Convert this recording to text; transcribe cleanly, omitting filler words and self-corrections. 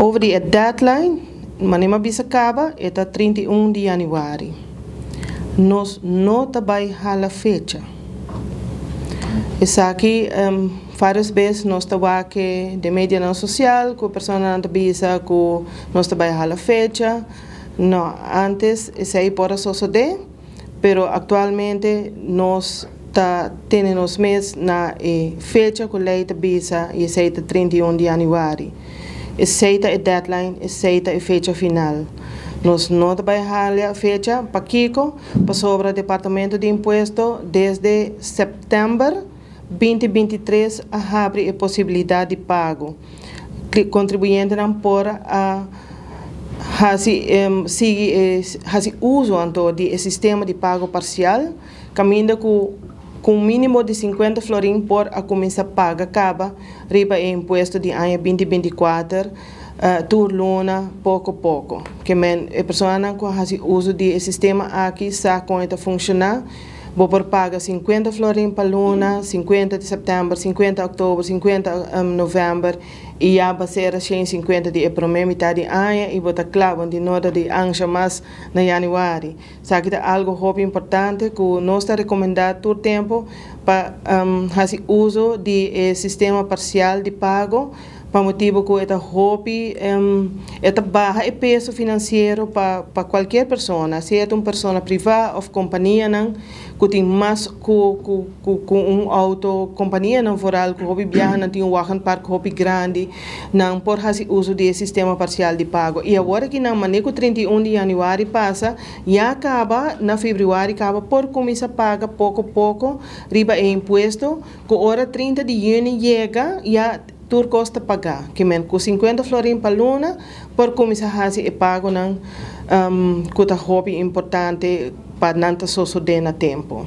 Over di e deadline, manera mi a bisa caba, ta 31 di januari. Nos no ta bay hala fecha. Esaki, varios bes nos ta wak den media social, cu persona ta bisa cu nos ta bay hala fecha. No, antes esey por a sucede, pero actualmente nos ta tene nos mes na e fecha cu ley ta bisa y esey ta 31 di januari. Esey ta e deadline, esey ta e fecha final. Nos no ta bay hala fecha. Pakico? Pasobra Departamento di Impuesto desde september 2023 a habri e posibilidad di pago. Contribuyentenan por a hasi, sigui, hasi uso anto di sistema di pago parcial, caminda cu un minimo di 50 florin por a cuminsa paga caba riba e impuesto di aña 2024 tur luna poco poco. Kiermen e persona cu hasi uso di e sistema aki sa con e ta funciona. Bo por paga 50 florin pa luna, 50 di september, 50 october, 50 november y ya bay ser 150 di prome mitar di aña y bo ta cla, di no di ansha mas na januari. Esaki ta algo hopi importante cu nos ta recomenda tur tempo pa hasi uso di sistema parcial di pago, pa motibo cu ta hopi ta baha e peso financiero pa cualkier persona, sea un persona priva of companianan cu tin mas cu un auto, companianan vooral cu hopi biaha, nan tin un wagenpark hopi grandi, nan por hasi uso di e sistema parcial di pago. Y awor cu nan mane cu 31 di januari pasa, ya caba na februari caba por cuminsa paga poco poco riba e impuesto, cu ora 30 di juni yega, ya tur cos ta paga. Kiermen cu 50 florin pa luna por cuminsa hasi e pagonan cu ta hopi importante pa nan ta sucede na tempo.